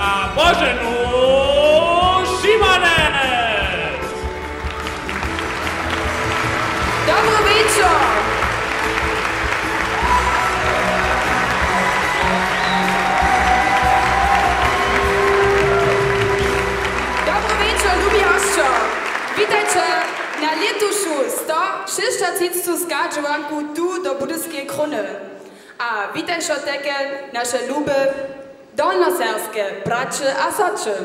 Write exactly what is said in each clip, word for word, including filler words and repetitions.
A Boženu Šimanec. Dobry wieczor. Dobry wieczor, lubi hosćo. Witajće na lětušu sto šěsćatřicatu schadźowanku tu do Budyskeje Króny. A witajće tež naše lube dolnoserbske braće a sotře.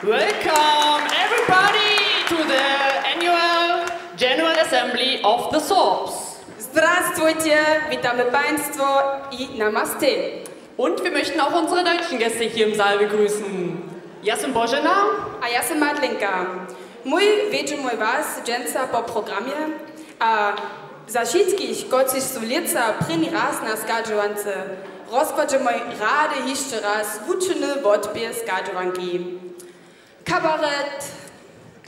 Welcome everybody to the annual General Assembly of the Sorbs. Zdrastwujće, witamy państwo i namaste. Und wir möchten auch unsere deutschen Gäste hier im Saal begrüßen. Ja sym Božena. A ja sym Madlenka. Mój wjedźemoj was dźensa po programje a za wšitkich, kotřiž su lětsa prěni raz na schadźowance, rozkładźemoj rady hišće raz wučeny wotběh schadźowanki. Kabaret.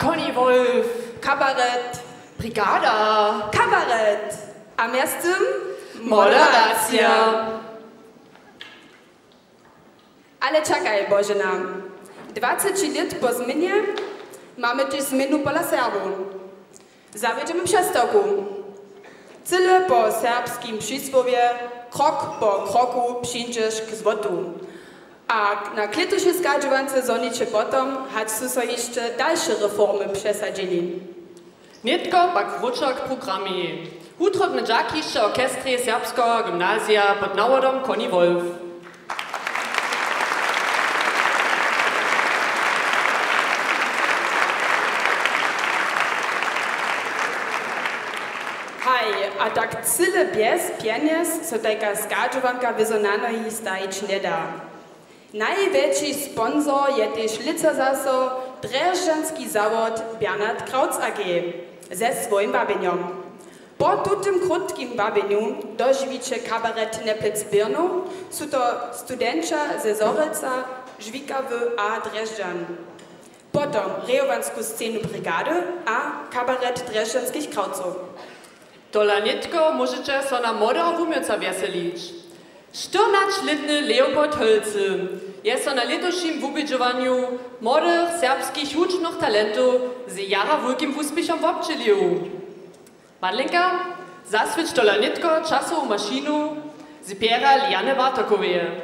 Conny Wolf. Kabaret. Brigada. Kabaret. A mjeztym moderacija. Ale čakaj, Božena. Dwaceći lět po změnje mamy tež změnu pola Serbow. Zawjedźemy přestawku. Cyle po serbskim přisłowje: krok po kroku přińdźeš k złotu. A na klětušej schadźowance zhoniće potom, hač su so hišće dalše reformy přesadźili. Nětko pak wróćo k programej. Wutrobne dźak hišće orchestrjej Serbskeho gymnazija pod nawodom Conny Wolf. Haj, a tak cyle bjez pjenjez so tajka schadźowanka wězo na nohi stajić njeda. Najwjetši sponsor je tež lětsa zaso drježdźanski zawod Bernhard Krautz A G ze swojim wabjenjom. Po tutym krótkim wabjenju dožiwiće kabaret Neplec Birnow, su to studenća ze Zhorjelca, Žwikawy a Drježdźan. Potom rejowansku scenu Brigady a kabaret drježdźanskich Krawcow. Tola nětko móžeće so na młodych wuměłca wjeselić. Štyrnaćlětny Leopold Hölzel je so na lětušim wubědźowanju młodych serbskich hudźbnych talentow z jara wulkim wuspěchom wobdźělił. Madlenka, zaswěć tola nětko časowu mašinu z pjera Liane Bartokoweje.